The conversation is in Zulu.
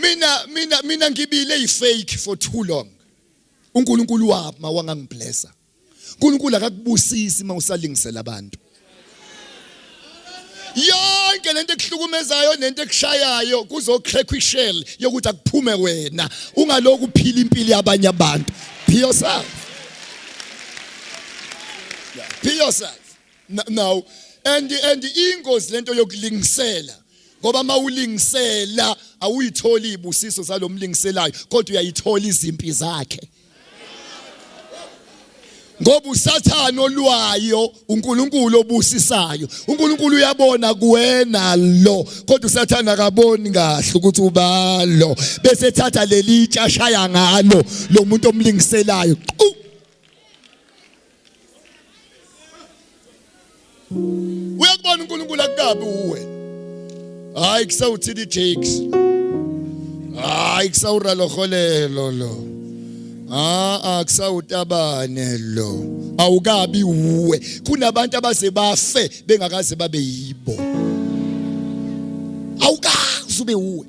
Mina mina mina ngibile ifake for too long. uNkulunkulu wami wangangiblessa. uNkulunkulu akakubusisi uma usalingisela abantu. Yonke lento ekuhlukumezayo nento ekushayayo kuzocrack ishell yokuthi akuphume wena ungaloku uphila impilo yabanye abantu. Be yourself. Be yourself. Now and ingozi lento yokulingisela ngoba mawulingisela awuyitholi izibusiso zalomlingiselayo kodwa uyayithola izimpi zakhe. Ngoba usathane olwayo uNkulunkulu obusisayo uNkulunkulu uyabona kuwena lo kodwa usathane akaboni kahle ukuthi ubalo bese ethatha leli tsha ashaya ngalo lo muntu omlingiselayo. Uyakubona uNkulunkulu akukabi uwe. Hayi kusawuthini Jakes. Hayi kusawuraloholelo lo. Ah ah kusawutabane lo. Awukabi uwe. Kunabantu abaze bafe bengakaze babe yibo. Awukazi ube uwe.